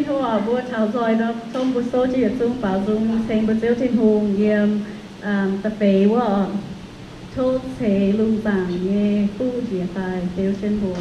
Tov mbuo taux nzoih nor, tov mbuo souv jienv yietc zungv baaux nzung ceng mbuo Ziouv Tin-Hungh yiem da'feix wuov oc. Tov ceix lungh zaangc nyei fuqv njiec daaih beu jienv mbuo.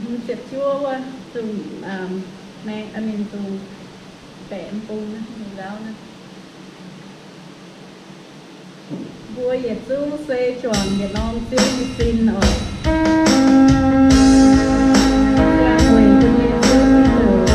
Ziepc juov wuov, zungh, maeng, mingh zungh baeqc bung naaiv, nzauv naaiv. Mbuo yietc zungv se juangc yietc norm Ziouv nyei sin oc. Ziangh weic bun Yesu Giduc.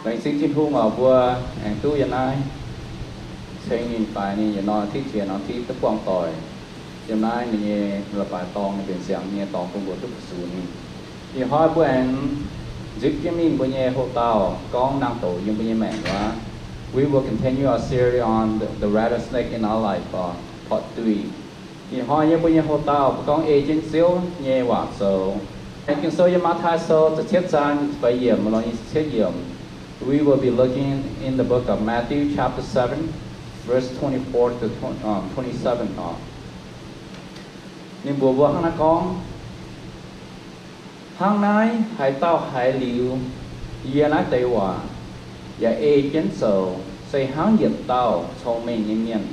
Laengz zingh Tin-Hungh oc, mbuo aengx duqv yiem naaiv ceng ninh faix ninh yietc norm titv jiex norm titv duqv buangh doic. Yiem naaiv ninh nyei leiz-baaix dorng ninh mbenc siangx nyei dorngx bun mbuo duqv fu-sux ninh. Ih hnoi mbuo aengx nzipc jienv mingh mbuo nyei houx-dauh gorngv nangh doqc yiem mbuo nyei maengc wuov. We will continue our series on the, the rattlesnake in our life, uh, part three. Ih hnoi nyei mbuo nyei houx-dauh mbuo gorngv ei jienv Ziouv nyei waac zoux. Ging-Sou yiem Matv^tai Sou ziepc cietv zaang feix yiemc lorz nyic ziepc cietv yiemc. We will be looking in the book of Matthew chapter seven, verse twenty-four to twenty, um, twenty-seven oc. Ninh mbuox mbuo hnangv naaiv gorngv, Hnangv naaiv haaix dauh haiz liuz yie naaiv deix waac, yaac ei jienv zoux, se hnangv yietc dauh cong-mengh nyei mienh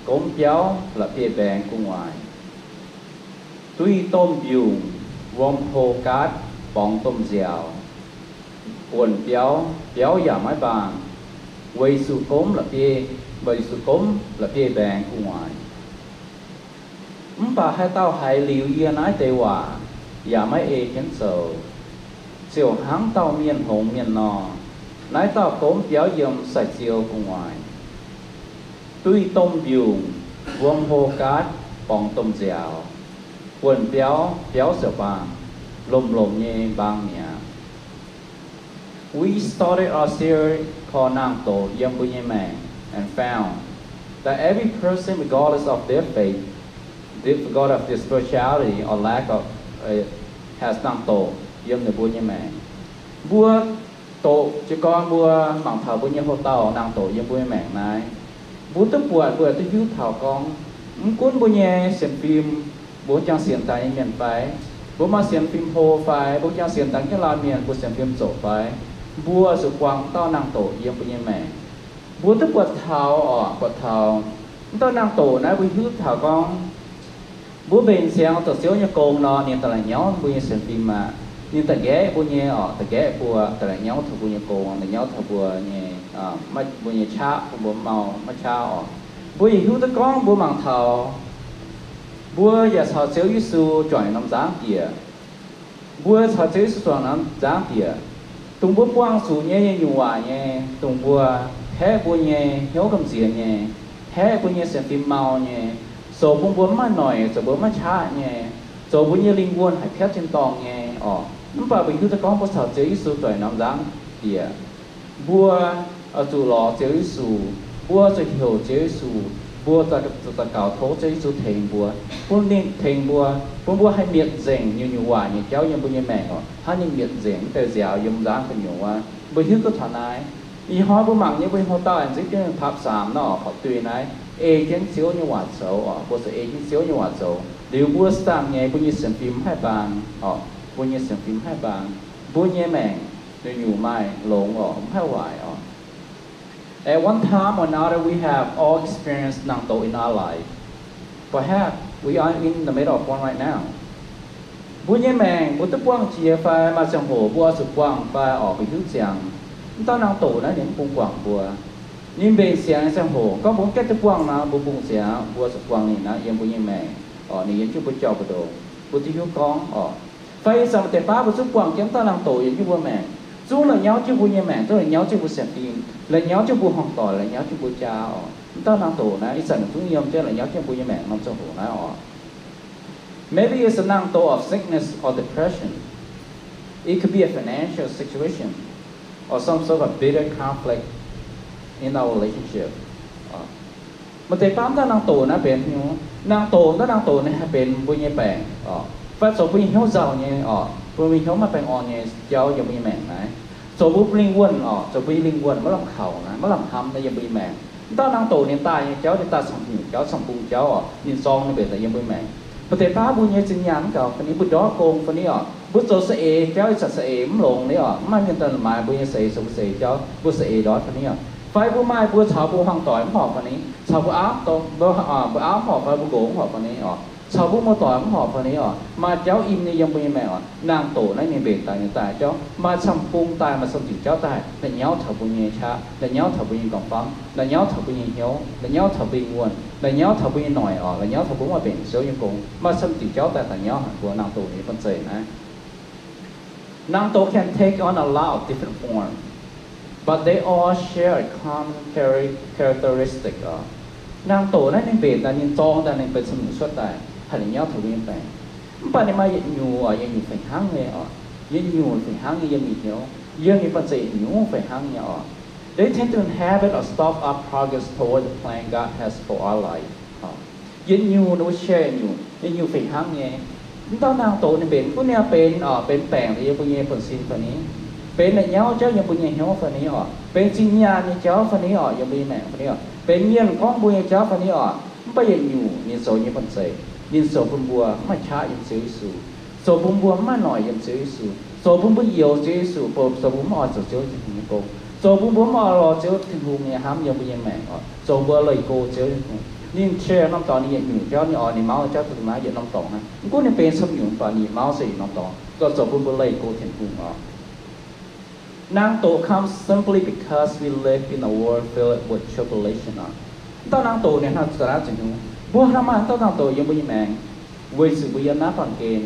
gomv biauv la'bieiv-mbaengx gu'nguaaic, duih domh mbiungc, wuom hlo gaatv, borngz domh nziaaux, buonc biauv, biauv yaac maiv mbaangh, weic zuqc gomv la'bieiv, weic zuqc gomv la'bieiv-mbaengx gu'nguaaic. Mv baac haaix dauh haiz liuz yie naaiv deix waac yaac maiv ei jienv zoux, ziouc hnangv dauh mienh hngongx mienh nor. Naaiv dauh gomv biauv yiem sai-ziou gu'nguaaic, duih domh mbiungc, wuom hlo gaatv, borngz domh nziaaux, wuonh biauv, biauv siouc baangh, lomh lomh nyei mbaang mi'aqv. We started our series called Naang Doqc Yiem Mbuo Nyei Maengc and found that every person, regardless of their faith, regardless of their spirituality or lack of it, has naang doqc yiem ninh mbuo nyei maengc. Mbuo doqc jiez gorn mbuo mangc taux mbuo nyei houx-dauh naang doqc yiem mbuo nyei maengc naaiv, mbuo duqv buatc, mbuo duqv hiuv taux gorngv, mv gunv mbuo nyei sienx fim, mbuo jangx sienx daaih nyei mienh fai, mbuo maaih sienx fim hlo fai, mbuo jangx sienx daaih jienv laanh mienh, mbuo sienx fim zoqc fai, mbuo zuqc buangh dauh naang doqc yiem mbuo nyei maengc. Mbuo duqv buatc taux oc, buatc taux mv dauh naang doqc naaiv mbuo hiuv taux gorngv, mbuo mbenc siangx zoux Ziouv nyei gong nor, ninh daaih la'nyauv mbuo nyei sienx fim aqv. Ninh da'nqaeqv mbuo nyei oc, da'nqaeqv mbuo, daaih la'nyauv taux mbuo nyei gong, la'nyauv taux mbuo nyei, mbuo nyei qaqv, bun mbuo mau maiv qaqv oc. Mbuo yaac hiuv duqv gorngv mbuo mangc taux mbuo yaac caux Ziouv Yesu juangc norm nzangv bieqc. Mbuo caux Ziouv Yesu juangc norm nzangv bieqc, dongh mbuo buangh zuqc nyei nyungc-nyungc waac nyei, dongh mbuo haeqv mbuo nyei hnyouv gamh nziex nyei, haeqv mbuo nyei sienx fim mau nyei, zoux bun mbuo maiv noic, zoux mbuo maiv qaqv nyei, zoux mbuo nyei lingh wuonh haih piatv tin-dorngh nyei oc. Mv baac mbuo hiuv duqv gorngv mbuo caux Ziouv Yesu juangc norm nzangv bieqc, mbuo zuqc lorz Ziouv Yesu, mbuo zuqc heuc Ziouv Yesu, mbuo zuqc daux gaux tov Ziouv Yesu tengx mbuo, bun ninh tengx mbuo, bun mbuo haih mietc nzengc nyungc-nyungc waac nyei jauv yiem mbuo nyei maengc oc, hnangv ninh mietc nzengc wuov deix nziaaux yiem nzangv gu'nyuoz wuov. Mbuo hiuv duqv taux naaiv. Ih hnoi mbuo mangc nyei mbuo nyei houx-dauh aengx zipv jienv ภาพสาม nor, horpc duih naaiv ei jienv Ziouv nyei waac zoux oc. Mbuo zuqc ei jienv Ziouv nyei waac zoux liuz, mbuo sangx nyei mbuo nyei sienx fim maiv haih mbaang oc. Mbuo nyei sienx fim maiv haih mbaang, mbuo nyei maengc nyungc-nyungc maaih longx oc, maiv haih waaic oc. At one time or another, we have all experienced naang doqc in our life. Perhaps we are in the middle of one right now. Mbuo nyei maengc mbuo duqv buangh jiex fai maaih ziangh hoc mbuo oix zuqc buangh fai oc, mbuo hiuv ziangx mv dauh naang doqc naaiv ninh mv bun guangc mbuo. Ninh mbenc siangx nyei ziangh hoc, gorngv mbuo mv gaengh duqv buangh nor, mbuo mbungh ziangx mbuo zuqc buangh ninh naaiv yiem mbuo nyei maengc oc. Ninh yiem jienv mbuo jauv mbu'ndongx, mbuo duqv hiuv gorngv oc. Fai ih zanc maaih deix baav mbuo zungv buangh jienv mv dauh naang doqc yiem jienv mbuo maengc, zungv la'nyauv jienv mbuo nyei maengc, zungv la'nyauv jienv mbuo sienx fim, la'nyauv jienv mbuo hmuangx doic, la'nyauv jienv mbuo jaa oc. Mv dauh naang doqc naaiv ih zanc zungv yiem jienv la'nyauv jienv mbuo nyei maengc norm ziangh hoc naaiv oc. Maybe it's a naang doqc of sickness or depression. It could be a financial situation or some sort of bitter conflict in our relationship. Maaih deix baav mv dauh naang doqc naaiv benx hnyouv, naang doqc, mv dauh naang doqc naaiv haih benx mbuo nyei baengc oc, fai zoux mbuo nyei hnyouv nzauh nyei oc, bun mbuo nyei hnyouv maiv baengh orn nyei jauv yiem mbuo nyei maengc naaiv. Zoux mbuo lingh wuonh oc, zoux mbuo nyei lingh wuonh maiv lamh kaux naaiv, maiv lamh hnamv naaiv yiem mbuo nyei maengc. Mv dauh naang doqc ninh daaih nyei jauv, ninh daaih camv nyungc jauv, camv bung jauv oc, ninh zorng ninh mbenc daaih yiem mbuo nyei maengc. Maaih deix baav mbuo nyei zinh nyaanh mv gaux fai ni, mbuo ndortv gong fai ni oc, mbuo zoux saeng-eix jauv ih zanc saeng-eix mv longx ni oc, mv maaih mienh daaih maaiz mbuo nyei saeng-eix, zoux mbuo saeng-eix jauv, mbuo saeng-eix ndortv fai ni oc. Fai mbuo maaih mbuo caux mbuo hmuangx doic mv horpc fai ni, caux mbuo auv, mbuo auv mv horpc fai mbuo nqox mv horpc fai ni oc, caux mbuo muoz-doic mv horpc fai ni oc, maaih jauv im nyei yiem mbuo nyei maengc oc. Naang doqc naaiv ninh mbenc daaih ninh daaih jauv maaih camv bung daaih, maaih camv diuc jauv daaih la'nyauv taux mbuo nyei qaqv, la'nyauv taux mbuo nyei nqorngv-famv, la'nyauv taux mbuo nyei hnyouv, la'nyauv taux mbuo nyei wuonh, la'nyauv taux mbuo nyei noic oc, la'nyauv taux mbuo maiv benx Ziouv nyei gong, maaih camv diuc jauv daaih daaih nyauv haic mbuo naang doqc nyei banh zeic naaiv. Naang doqc can take on a lot of different forms, but they all share a common chari-, characteristic oc. Naang doqc naaiv ninh mbenc daaih ninh zorng daaih ninh benx camv nyungc cuotv daaih haih la'nyauv taux mbuo nyei baengc. Mv baac ninh maaih yietc nyungc oc, yietc nyungc fih hnangv nyei oc, yietc nyungc fih hnangv nyei yiem ninh hnyouv, yiem ninh banh zeic yietc nyungc fih hnangv nyei oc. They tend to inhibit or stop our progress toward the plan God has for our life. Yietc nyungc ninh mbuo share yietc nyungc, yietc nyungc fih hnangv nyei. Mv dauh naang doqc ninh mbenc gunv ninh benx oc, benx baengc yiem mbuo nyei buonv-sin fai ni, benx la'nyauv jauv yiem mbuo nyei hnyouv fai ni oc, benx zinh nyaanh nyei jauv fai ni oc, yiem mbuo nyei maengc fai ni oc, benx mienh gorngv mbuo nyei jauv fai ni oc. Mv baac yietc nyungc ninh zoux nyei banh zeic, ninh zoux bun mbuo mv maaih qaqv yiem Ziouv Yesu, zoux bun mbuo mv maaih noic yiem Ziouv Yesu, zoux bun mbuo youx Ziouv Yesu, zoux bun mbuo mv oix zoux Ziouv Tin-Hungh nyei gong, zoux bun mbuo mv oix lorz Ziouv Tin-Hungh nyei hnamv yiem mbuo nyei maengc oc, zoux mbuo leih go Ziouv Tin-Hungh. Ninh share norm dorngx ninh yietc nyungc jauv, ninh oix ninh mauv jauv dongh naaiv yietc norm dorngx naaiv. Mv gunv ninh benx camv nyungc, mv baac ninh mauv se yietc norm dorngx, zoux, zoux bun mbuo leih go Tin-Hungh oc. Naang doqc comes simply because we live in a world filled with tribulation oc. Mv dauh naang doqc ninh hnangv naaiv zuqc hnyouv, mbuo hnangv maaih mv dauh naang doqc yiem mbuo nyei maengc, weic zuqc mbuo yiem naaiv baamh gen,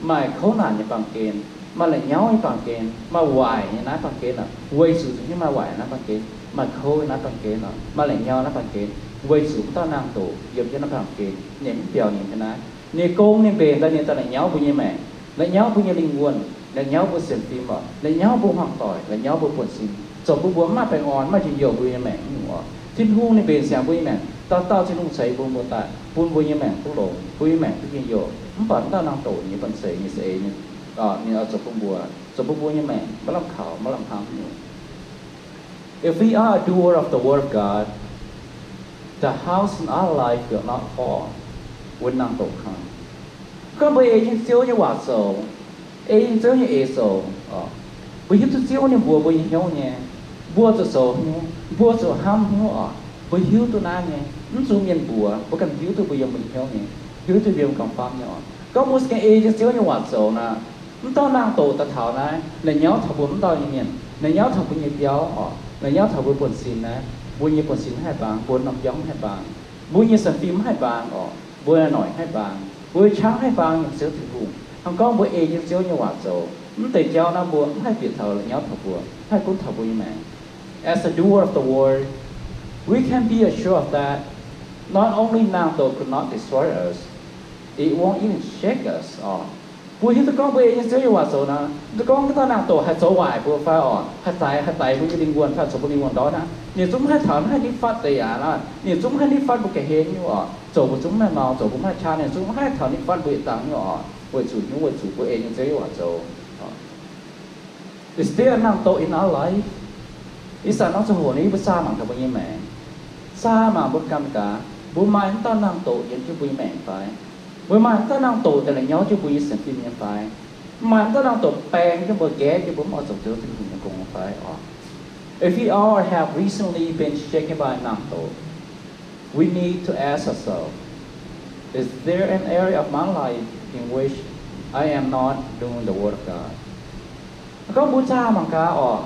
maaih kouv naanc nyei baamh gen, maaih la'nyauv nyei baamh gen, maaih waaic nyei naaiv baamh gen oc. Weic zuqc zuqc hnyouv maaih waaic naaiv baamh gen, maaih kouv naaiv baamh gen oc, maaih la'nyauv naaiv baamh gen, weic zuqc wuov dauh naang-doqc yiem jienv naaiv baamh gen, ninh mv biaux ninh ga'naaiv. Ninh gong ninh mbenc daaih, ninh daaih la'nyauv mbuo nyei maengc, la'nyauv mbuo nyei lingh wuonh, la'nyauv mbuo sienx fim oc, la'nyauv mbuo hmuangx doic, la'nyauv mbuo buonv-sin, zoux bun mbuo mv maaih baengh orn, mv maaih njien-youh mbuo nyei maengc nyungc oc. Tin-Hungh ninh mbenc siang mbuo nyei maengc, dauh dauh Tin-Hungh ceix bun mbuo daaih, bun mbuo nyei maengc duqv longx, mbuo nyei maengc duqv njien-youh. Mv baac wuov dauh naang-doqc nyei banh zeic nyei za'eix ninh, ninh oix zoux bun mbuo, zoux bun mbuo nyei maengc maiv lamh kaux, maiv lamh hnamv nyungc. If we are a doer of the word of God, the house in our life will not fall when นางโต comes. Gorngv mbuo ei jienv Ziouv nyei waac zoux, ei jienv Ziouv nyei eix zoux, mbuo hiuv duqv Ziouv ninh mbuox mbuo nyei hnyouv nyei, mbuo zuqc zoux hnyouv, mbuo zuqc hnamv hnyouv oc. Mbuo hiuv duqv naaiv nyei, mv zuqc mienh mbuox, mbuo ganh hiuv duqv mbuo yiem mbuo nyei hnyouv nyei, hiuv duqv mbuo yiem ganh famv nyei oc. Gorngv mbuo za'gengh ei jienv Ziouv nyei waac zoux naaic, mv dauh naang-doqc daaih taux naaiv, la'nyauv taux mbuo mv dauh nyei mienh, la'nyauv taux mbuo nyei biauv oc, la'nyauv taux mbuo buonv-sin naaiv, mbuo nyei buonv-sin mv haih baang, mbuo norm biauv mv haih baang, mbuo nyei sienx fim mv haih baang oc, mbuo noic mv haih baang, mbuo nyei qaqv mv haih baang yiem Ziouv Tin-Hungh. Hnangv gorngv mbuo ei jienv Ziouv nyei waac zoux, mv deix jauv naaiv mbuo mv haih bieqc taux la'nyauv taux mbuo, mv haih gunv taux mbuo nyei maengc. As a doer of the word, we can be assured that not only นางโต could not destroy us, it won't even shake us oc. Mbuo hiuv duqv gorngv mbuo ei jienv Ziouv nyei waac zoux naaic, mv duqv gorngv wuov dauh naang-doqc haih zoux waaic mbuo fai oc, haih daix, haih daix mbuo nyei lingh wuonh fai zoux mbuo lingh wuonh ndortv naaiv, ninh zungv mv haih taux naaiv nitv fatv deix aqv. Ninh zungv mv haih nitv fatv mbuo ga'hlen nyungc oc, zoux mbuo zungv mv haih mau, zoux mbuo mv haih qaqv, ninh zungv mv haih taux nitv fatv mbuo yietc dangh nyungc oc, weic zuqc nyungc, weic zuqc mbuo ei jienv Ziouv nyei waac zoux. Is there a นางโต in our life? Ih zanc nor ziangh hoc ninh mbuo zaah mangc gaax mbuo nyei maengc. Zaah mangc mbuo ganh gaax, mbuo maaih wuov dauh naang-doqc yiem jienv mbuo nyei maengc fai? Mbuo maaih wuov dauh naang-doqc daaih la'nyauv jienv mbuo nyei sienx fim nyei fai? Maaih wuov dauh naang-doqc baeng jienv mbuo, gaeqv jienv mbuo mv oix zoux Ziouv Tin-Hungh nyei gong fai oc? If we all have recently been shaken by นางโต, we need to ask ourselves, is there an area of my life in which I am not doing the word of God? Gorngv mbuo zaah mangc gaax oc,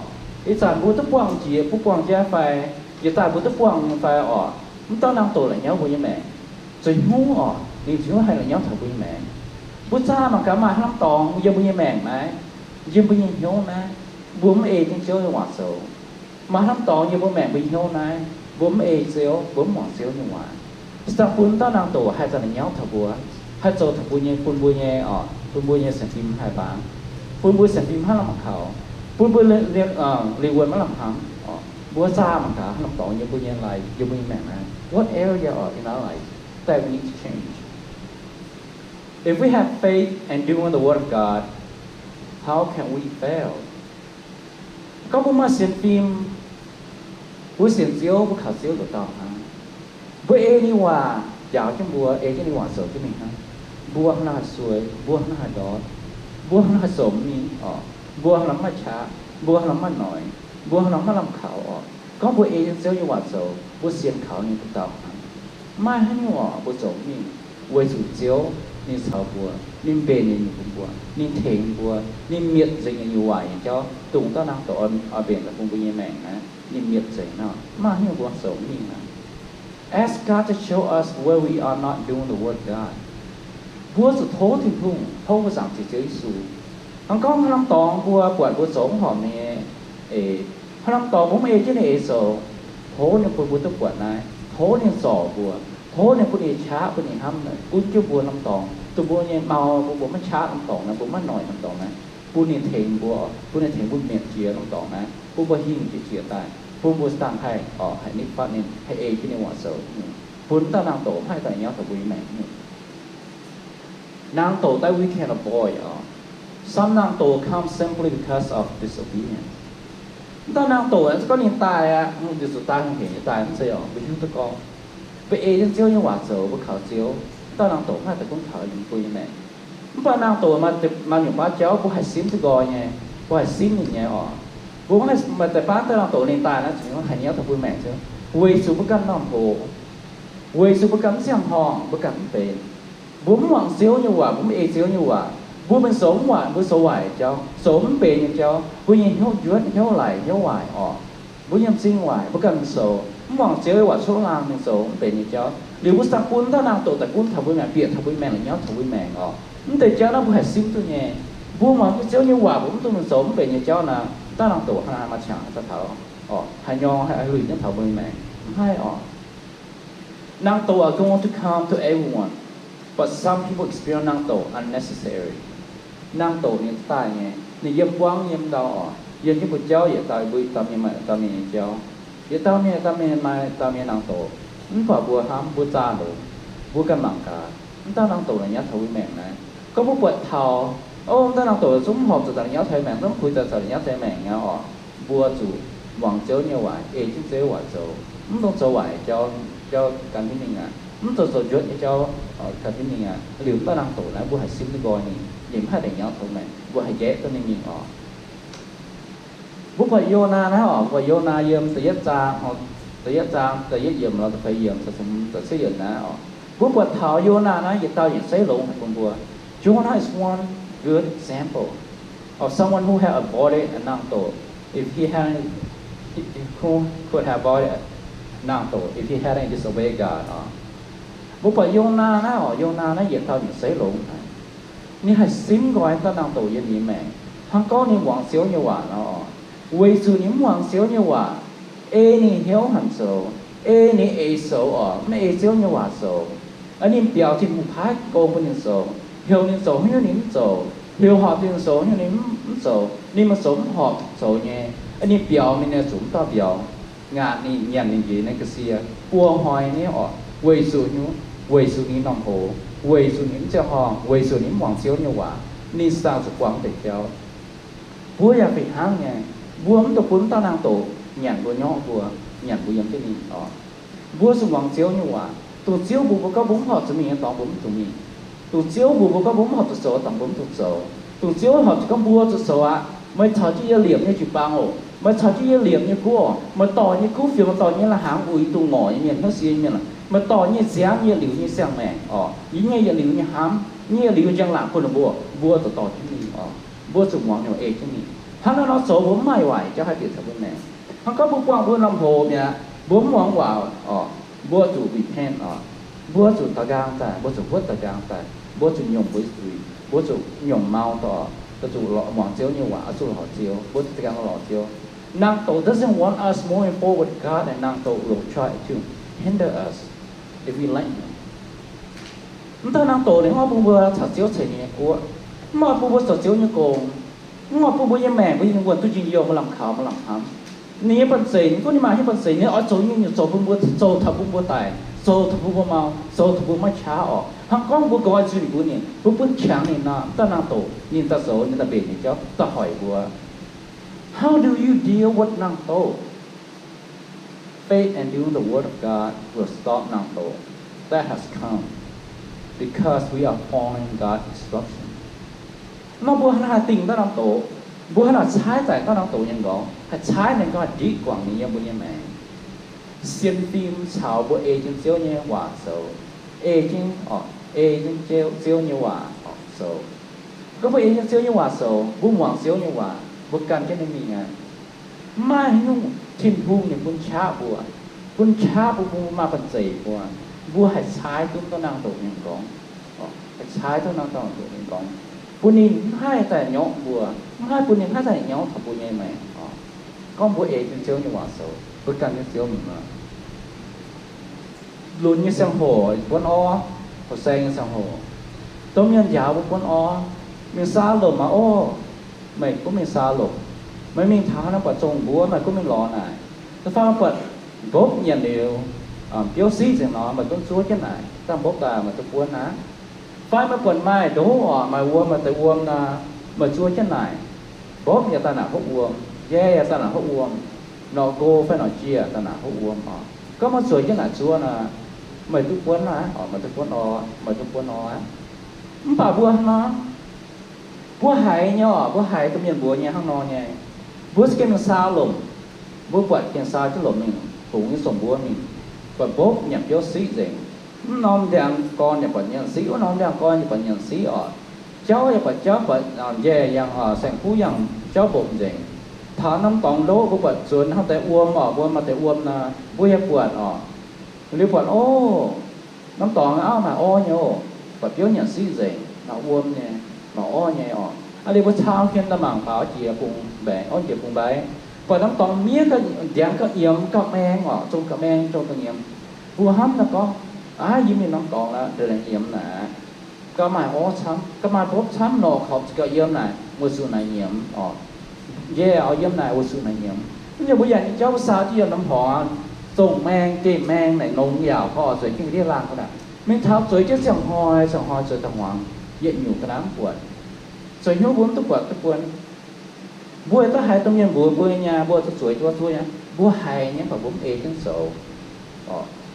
ih zanc mbuo duqv buangh jiex, mbuo buangh jiex fai, jiex daaih mbuo duqv buangh nyei fai oc, wuov dauh naang-doqc la'nyauv mbuo nyei maengc. Zueiz hnyouv oc, ninh zueiz hnyouv haih la'nyauv taux mbuo nyei maengc. Mbuo zaah mangc gaax maaih haaix norm dorngx yiem mbuo nyei maengc naaiv, yiem mbuo nyei hnyouv naaiv, mbuo mv ei jienv Ziouv nyei waac zoux. Maaih haaix norm dorngx yiem mbuo maengc mbuo nyei hnyouv naaiv, mbuo mv ei Ziouv, mbuo mv muangx Ziouv nyei waac. Se daaih bun wuov dauh naang-doqc haih daaih la'nyauv taux mbuo, haih zoux taux mbuo nyei, bun mbuo nyei oc, bun mbuo nyei sienx fim haih baang, bun mbuo sienx fim maiv lamh kaux, bun mbuo lingh wuonh maiv lamh hnamv oc. Mbuo zaah mangc gaax haaix norm dorngx yiem mbuo nyei life, yiem mbuo nyei maengc naaiv, what area in our life that we need to change? If we have faith and doing the word of God, how can we fail? Gorngv mbuo maaih sienx fim, mbuo sienx Ziouv, mbuo kaux Ziouv nduqc dauh hnangv. Mbuo ei ninh waac njaaux jienv mbuo, ei jienv ninh waac zoux jienv mingh hnangv. Mbuo hnangv naaiv haih suei, mbuo hnangv naaiv haih ndortv, mbuo hnangv naaiv haih zoux mv mingh oc, mbuo hnangv naaiv maiv qaqv, mbuo hnangv naaiv maiv noic, mbuo hnangv naaiv maiv lamh kaux oc. Gorngv mbuo ei jienv Ziouv nyei waac zoux, mbuo sienx kaux ninh nduqc dauh hnangv. Maaih haaix nyungc oc, mbuo zoux mv mingh, weic zuqc Ziouv ninh caux mbuo, ninh mbenc ninh nyungc bun mbuo, ninh tengx mbuo, ninh mietc nzengc nyei nyungc waaic nyei jauv, dongh dauh naang-doqc oix mbenc daaih bun mbuo nyei maengc naaiv, ninh mietc nzengc nor, maaih haaix nyungc mbuo zoux mv mingh aqv. Ask God to show us where we are not doing the word of God. Mbuo zuqc tov Tin-Hungh, tov mbuo Zaangc Diex Ziouv Yesu. Hnangv gorngv haaix norm dorngx mbuo buatc mbuo zoux mv horpc nyei, eix, haaix norm dorngx mbuo mv ei jienv ninh eix zoux, tov ninh bun mbuo duqv buatc naaiv, tov ninh zorc mbuo, tov ninh bun ninh qaqv, bun ninh hnamv naaic, gunv jienv mbuo norm dorngx, dongh mbuo nyei mau, bun mbuo maiv qaqv norm dorngx naaiv, mbuo maiv noic norm dorngx naaiv, bun ninh tengx mbuo, bun ninh tengx mbuo mietc jiex norm dorngx naaiv, bun mbuo hingh jiex jiex daaih, bun mbuo dangh haih, haih nitv fatv ninh, haih ei jienv ninh waac zoux nyungc, bun dauh naang-doqc maiv haih daaih nyauv taux mbuo nyei maengc nyungc. Naang-doqc daaih we can avoid oc. Some นางโต come simply because of disobedience. Wuov dauh naang-doqc aeqv, gorngv ninh daaih aqv, ninh zuqc daaih hungh hec nyei daaih mv zeiz oc, mbuo hiuv duqv gorngv, mbuo ei jienv Ziouv nyei waac zoux, mbuo kaux Ziouv, wuov dauh naang-doqc mv haih daaih gunv taux yiem mbuo nyei maengc. Mv baac naang-doqc maaih nyungc baav jauv mbuo haih simv duqv nqoi nyei, mbuo haih simv ninh nyei oc. Mbuo mv haih maaih deix baav dauh naang-doqc ninh daaih naaiv zuqc haih nyauv taux mbuo maengc zungv, weic zuqc mbuo ganh m'normh hoz, weic zuqc mbuo ganh mv ziangh horngh, mbuo ganh mv benx. Mbuo mv muangx Ziouv nyei waac, mbuo mv ei Ziouv nyei waac, mbuo mingh zoux mv waaic, mbuo zoux waaic jauv, zoux mv benx nyei jauv, mbuo nyei hnyouv njuotv, hnyouv laic, hnyouv waaic oc. Mbuo nyei m'zing waaic, mbuo ganh mingh zoux, mv muangx Ziouv nyei waac cuotv laangh mingh zoux mv benx nyei jauv. Liuz mbuo za'gengh bun dauh naang-doqc daaih gunv taux mbuo maengc, bieqc taux mbuo maengc, la'nyauv taux mbuo maengc oc. Mv deix jauv naaiv mbuo haih simv duqv nyei. Mbuo muangx Ziouv nyei waac mbuo mv dungx mingh zoux mv benx nyei jauv naaic, dauh naang-doqc hnangv naaic maaih qangx daaih taux oc, haih nyorng haih luic jienv taux mbuo nyei maengc, mv haih oc. Naang-doqc are going to come to everyone, but some people experience naang-doqc unnecessary. Naang-doqc ninh daaih nyei, ninh yiem buangv yiem ndau oc, yiem jienv mbuo jauv yietc dauh mbuo yietc dauh mienh maaih dauh mienh nyei jauv, yietc dauh mienh yietc dauh mienh maaih dauh mienh naang-doqc. Mv baac mbuo hnamv mbuo zaah longx, mbuo ganh mangc gaax, mv dauh naang-doqc naaic nyauv taux mbuo maengc naaiv. Gorngv mbuo buatc taux, o, mv dauh naang-doqc zungv mv horpc zuqc zanc nyauv taux maengc, zungv puix zanc zanc nyauv taux maengc nyei oc, mbuo zuqc muangx Ziouv nyei waac, ei jienv Ziouv nyei waac zoux, mv dungx zoux waaic jauv, jauv gan jienv mingh aqv, mv dungx zoux njuotv nyei jauv gan jienv mingh aqv. Liuz mv dauh naang-doqc naaiv mbuo haih simv duqv nqoi ninh, ninh mv haih deix nyauv taux maengc, mbuo haih njaeqv duqv ninh mingh oc. Mbuo buatc Yonaa naaiv oc, mbuo buatc Yonaa yiem da'yietv zaang, da'yietv zaang da'yietv yiemc lorz da'feix yiemc, da'cietv yiemc naaiv oc. Mbuo buatc taux Yonaa naaiv yietc dauh nyanc seix longx haic bun mbuo. Jonah is one good example of someone who had avoided a นางโต if he had, who could have avoided a นางโต if he hadn't disobeyed God oc. Mbuo buatc Yonaa naaiv oc, Yonaa naaiv yietc dauh nyanc seix longx haic. Ninh haih simv nqoi dauh naang-doqc yiem ninh maengc, hnangv gorngv ninh muangx Ziouv nyei waac nor oc. Weic zuqc ninh mv muangx Ziouv nyei waac, ei ninh hnyouv hanc zoux, ei ninh eix soux oc, mv ei Ziouv nyei waac zoux. Ninh biaux Tin-Hungh paaiv gong bun ninh zoux, heuc ninh zoux haaix nyungc ninh mv zoux, heuc horpc ninh zoux haaix nyungc ninh mv zoux, ninh mv zoux mv horpc zoux nyei. Ninh biaux ninh nyei zuqc mv dauh mbiauz, ngaatc ninh nyanc ninh njiec nyei ga'sie, buo hnoi nyei oc. Weic zuqc nyungc, weic zuqc ninh norm hoz, weic zuqc ninh mv ziangh horngh, weic zuqc ninh mv muangx Ziouv nyei waac, ninh saah zuqc buangh deix jauv. Mbuo yaac fih hnangv nyei. Mbuo mv dungx bun mv dauh naang-doqc nyanc mbuo, nyorqv mbuo, nyanc mbuo yiem jienv ninh oc. Mbuo zuqc muangx Ziouv nyei waac. Dongh Ziouv mbuox mbuo gorngv mbuo mv horpc zuqc mingh nyei dorngx mbuo mv dungx mingh. Dongh Ziouv mbuox mbuo gorngv mbuo mv horpc zuqc zoux dorngx mbuo mv dungx zoux. Dongh Ziouv horpc zuqc gorngv mbuo zuqc zoux aqv, meih caux jienv yie liepc nyei jiu-baang oc, meih caux jienv yie liepc nyei guoqv oc, meih dorh nyei kuv fienx, meih dorh nyei lai-hnaangx uix dongh ngorc nyei mienh, hnyouv sie nyei mienh, meih dorh nyei ziangx yietc liuz nyei siang-maengc oc, yie nyei yietc liuz nyei hnamv, nyei yietc liuz njang-laangc bun ninh mbuo, mbuo zuqc dorh jienv mingh oc. Mbuo zuqc muangx ninh, ei jienv mingh. Hnangv naaiv nor zoux mbuo mv maaih waaic jauv haih bieqc taux mbuo maengc. Hnangv gorngv mbuo buangh mbuo norm hoz mi'aqv, mbuo mv muangx waac oc, mbuo zuqc repent oc. Mbuo zuqc daux nqaang daaih, mbuo zuqc huotv daux nqaang daaih, mbuo zuqc nyungc mbuo zuiz, mbuo zuqc nyungc mau daaih, zuqc muangx Ziouv nyei waac, zuqc lorz Ziouv, mbuo zuqc daux nqaang lorz Ziouv. Naang-doqc doesn't want us moving forward with God, and naang-doqc will try to hinder us if we let him. Mv dauh naang-doqc ninh mv oix bun mbuo caux Ziouv ceix ninh nyei guoqv, mv oix bun mbuo zoux Ziouv nyei gong, mv oix bun mbuo nyei maengc mbuo yiem wuonh duqv njien-youh, maaih lamh kaux maaih lamh hnamv. Ninh nyei banh zeic, ninh gunv ninh maaih nyei banh zeic, ninh oix zoux nyei, ninh zoux bun mbuo, zoux taux bun mbuo daic, zoux taux bun mbuo mau, zoux taux mbuo maiv qaqv oc. Hnangv gorngv mbuo gox zuiz ninh bun ninh, mbuo bun qangx ninh nor, mv dauh naang-doqc ninh daaih zoux, ninh daaih mbenc ninh jauv daaih hoic mbuo. How do you deal with นางโต? Faith and doing the word of God will stop นางโต that has come because we are following God's instruction. Nor mbuo hnangv haaix dingh dauh naang-doqc, mbuo hnangv haaix caaiv daaih dauh naang-doqc nyei nqorngv, haih caaiv ninh gauh ndiqv guangc ninh yiem mbuo nyei maengc. Sienx fim caux mbuo ei jienv Ziouv nyei waac zoux, ei jienv, ei jienv Ziouv nyei waac oc zoux. Gorngv mbuo ei jienv Ziouv nyei waac zoux, mbuo muangx Ziouv nyei waac, mbuo gan jienv ninh mingh aqv. Mv maaih haaix nyungc Tin-Hungh ninh bun qaqv mbuo, bun qaqv mbuo, bun mbuo maaih banh zeic mbuo, mbuo haih caaiv duqv dauh naang-doqc nyei nqorngv, haih caaiv duqv dauh naang-doqc nyei nqorngv, bun ninh mv haih daaih nyorqv mbuo, mv haih bun ninh mv haih daaih nyauv taux mbuo nyei maengc. Gorngv mbuo ei jienv Ziouv nyei waac zoux, mbuo gan jienv Ziouv mingh nor. Lunx nyei ziangh hoc buonv orv, houh saeng nyei ziangh hoc, domh mienh njaaux mbuo buonv orv, mingh saa lomc aqv oc. Meih gunv mingh saa lomc, meih mingh taux haaix nor buatc zong mbuov, meih gunv mingh lorz naaic. Da'faanh meih buatc mbopv nyanc liuz, biouv siqv nzengc nor, meih gunv zuov jienv naaic, dangh mbopv daaih meih duqv buonv aqv. Fai meih buatc maaih ndov oc, maaih wuom, maaih deix wuom nor, meih zuov jienv naaic. Mbopv yaac daaih naaic hopv wuom, njai yaac daaih naaic hopv wuom, norqc nqo fai norqc jiex daaih naaic hopv wuom oc. Gorngv meih zueiz jienv naaic zuov nor, meih duqv buonv aqv oc, meih duqv buonv orv, meih duqv buonv orv aqv. Mv baac mbuo hnangv nor, mbuo haiz nyei oc, mbuo haiz domh mienh mbuox nyei hnangv nor nyei. Mbuo za'gengh mingh saa lomc, mbuo buatc gengh saa jienv lomc mingh, bungx nyei zong mbuov mingh, buatc mbopv nyanc biouv siqv nzengc. Mv norm ndiangx gorn yaac buatc nyanc siqv, wuov norm ndiangx gorn yaac buatc nyanc siqv oc. Jauv yaac buatc jauv, buatc njaih yangh, saeng-kuv yangh, jauv mbopv nzengc. Taux norm dorngx ndoqv mbuo buatc zuonx hnangv deix wuom oc, wuom maaih deix wuom nor, mbuo yaac buatc oc. Liuz buatc, o, norm dorngx auv maaih orv nyei oc, buatc biouv nyanc siqv nzengc, maaih wuom nyei, maaih orv nyei oc. Aa, liuz mbuo caa hmien daaih mangc faaux jiex bung mbaix, orv jiex bung mbaix, buatc norm dorngx miev gauh, ndiangx gauh nyiemz gauh maeng oc, zong gauh maeng, zong gauh nyiemz. Mbuo hnamv daaih gorngv, Aav, yie mingh norm dorngx aqv, ndongc naaic nyiemz naaic, gauh maaih orv camv, gauh maaih mbopv camv nor, korv gauh yiem naaic weic zuqc naaic nyiemz oc. Yie oix yiem naaic weic zuqc naaic nyiemz. Mv baac mbuo yaac nyei jauv mv saa jienv yiem norm horngz, zongh maeng, geh maeng naaic nongx yaauc, koi zueiz jienv ndiev laangh aqv. Mingh taux zueiz jienv ziangh hnoi, ziangh hnoi zueiz daaih hmuangx, yietc nyungc ga'naaiv mv buatc. Zueiz hnyouv mbuo mv duqv buatc duqv buonv. Mbuo duqv haiz domh mienh mbuox mbuo nyei, mbuo zuqc zueiz jienv zuov nyei, mbuo haiz nyei, mv baac mbuo mv ei jienv zoux.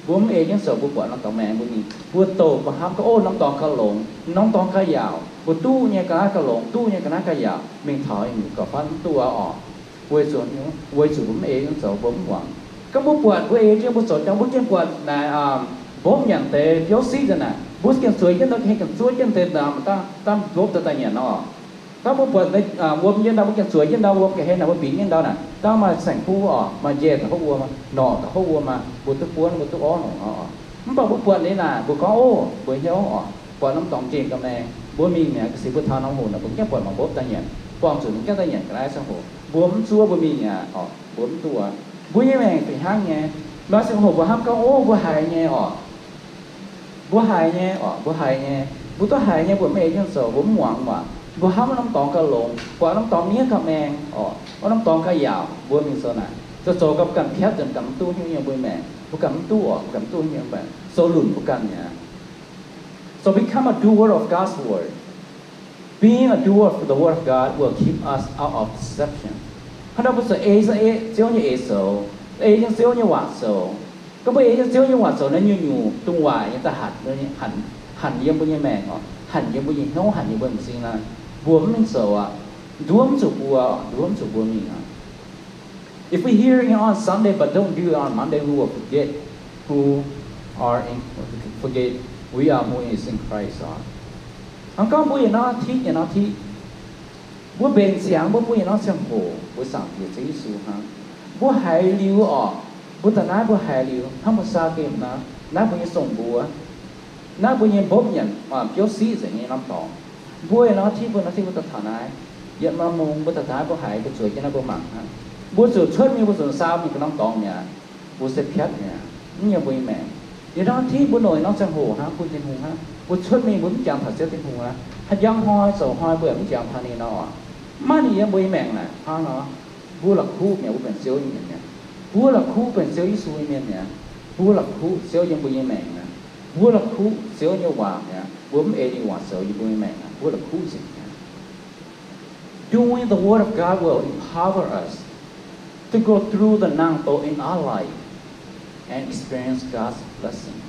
Mbuo mv ei jienv zoux, mbuo buatc norm dorngx maengx mbuo mingh, mbuo douc mbuo hnamv gorngv, o, norm dorngx gauh longx, norm dorngx gauh yaauc, mbuo duqv nyei ga'naaiv gauh longx, duqv nyei ga'naaiv gauh yaauc, mingh taux nyungc gauh fatv mv duqv aqv oc. Weic zuqc, weic zuqc mbuo mv ei jienv zoux, mbuo mv muangx. Gorngv mbuo buatc mbuo ei jienv mbuo zoux jangx, mbuo gengh buatc naaic mbopv nyanc deix biouv siqv nzengc naaic, mbuo gengh zueiz jienv nor, gengh zuov jienv deix, dangh mbopv daaih daaih nyanc nor. Dangh mbuo buatc wuom jienv ndau, mbuo gengh zueiz jienv ndau, wuom ga'hlen naaic, mbuo bingx jienv ndau naaic, dangh maaih saeng-kuv oc, maaih njaih da'hopv wuom, norqc da'hopv wuom, mbuo duqv buonv, mbuo duqv orv nongc nor. Mv baac mbuo buatc ninh naaic, mbuo gorngv, o, mbuo hnyouv oc, buatc norm dorngx nqemh ga'maeng, mbuo mingh mi'aqv. Ga'sie mbuo taux norm hoc naaic, mbuo gengh buatc mangc mbopv daaih nyanc, buangh zuqc ninh gengh daaih nyanc ga'naaiv ziangh hoc, mbuo mv zuov, mbuo mingh mi'aqv oc, mbuo mv duqv. Mbuo nyei maengc fih hnangv nyei. Maaih ziangh hoc mbuo hnamv gorngv, o, mbuo haiz nyei oc. Mbuo haiz nyei oc, mbuo haiz nyei. Mbuo duqv haiz nyei, mbuo mv ei jienv zoux, mbuo mv muangx waac. Mbuo hnamv norm dorngx gauh longx, buatc norm dorngx miev gauh maeng oc, norm dorngx gauh yaauc, mbuo mingh zoux naaic, zoux zoux gauh ganh piatv nzengc, ganh mv duqv hnyouv yiem mbuo nyei maengc. Mbuo ganh mv duqv oc, mbuo ganh mv duqv hnyouv yiem maengc. Zoux lunc mbuo ganh mi'aqv. So become a doer of God's word. Being a doer of the word of God will keep us out of deception. Hnangv nor mbuo zuqc ei za'eix Ziouv nyei eix zoux, ei jienv Ziouv nyei waac zoux. Gorngv mbuo ei jienv Ziouv nyei waac zoux naaiv, nyungc-nyungc dongh waaic nyei daaih hanc, hanc yiem mbuo nyei maengc oc, hanc yiem mbuo nyei hnyouv, hanc yiem mbuo m'zing naaic, mbuo mv mingh zoux aqv. Nduov mv zuqc mbuo, nduov mv zuqc mbuo mingh aqv. If we hearing on Sunday but don't do it on Monday, we will forget who are in, forget we are who is in Christ oc. Hnangv gorngv mbuo yietc norm aqv tiqv, yietc norm aqv tiqv, mbuo mbenc ziangx mbuo, mbuo yietc norm ziangh hoc mbuo Zaangc Diex Ziouv Yesu hnangv. Mbuo haiz liuz oc, mbuo da'naaiv mbuo haiz liuz hnangv mbuo saa gemh nor, naaiv mbuo nyei zong-mbuo, naaiv mbuo nyei mbopv nyanc biouv siqv nzengc nyei norm dorngx. Mbuo yietc norm aqv tiqv, mbuo norm aqv tiqv mbuo daaih taux naaiv, yietc norm mungz mbuo daaih taaih mbuo haiz, mbuo zueiz jienv naaiv mbuo mangc hnangv. Mbuo zuqc cuotv mingh mbuo zuqc saa mingh ga'norm dorngx mi'aqv. Mbuo se piatv mi'aqv, mv yiem mbuo nyei maengc. Yietc norm aqv tiqv mbuo noc yietc norm ziangh hoc hnangv bun Tin-Hungh hnangv, mbuo cuotv mingh mbuo mv jangx taux Ziouv Tin-Hungh aqv. Haaix njang hnoi zoux hnoi mbuo yaac mv jangx taux ninh nor, mv maaih ninh yiem mbuo nyei maengc naaic hnangv nor. Mbuo la'kuqv mi'aqv, mbuo benx Ziouv nyei mienh mi'aqv. Mbuo la'kuqv benx Ziouv Yesu nyei mienh mi'aqv. Mbuo la'kuqv Ziouv yiem mbuo nyei maengc mi'aqv. Mbuo la'kuqv Ziouv nyei waac mi'aqv. Mbuo mv ei ninh waac zoux yie mbuo nyei maengc aqv, mbuo la'kuqv nzengc mi'aqv. Doing the word of God will empower us to go through the nangh doqc in our life and experience God's blessing.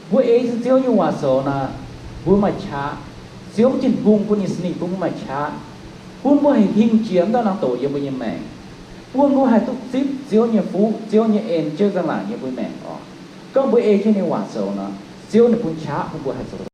Mbuo ei Ziouv nyei waac zoux naaic, mbuo maaih qaqv. Ziouv Tin-Hungh bun ninh Singx Lingh bun mbuo maaih qaqv, bun mbuo haih hingh jiex wuov dauh nangh doqc yiem mbuo nyei maengc, bun mbuo haih duqv zipv Ziouv nyei fuqv, Ziouv nyei en, Ziouv nyei zaangc laangc yiem mbuo maengc oc. Gorngv mbuo ei jienv ninh waac zoux nor, Ziouv ninh bun qaqv bun mbuo haih zoux.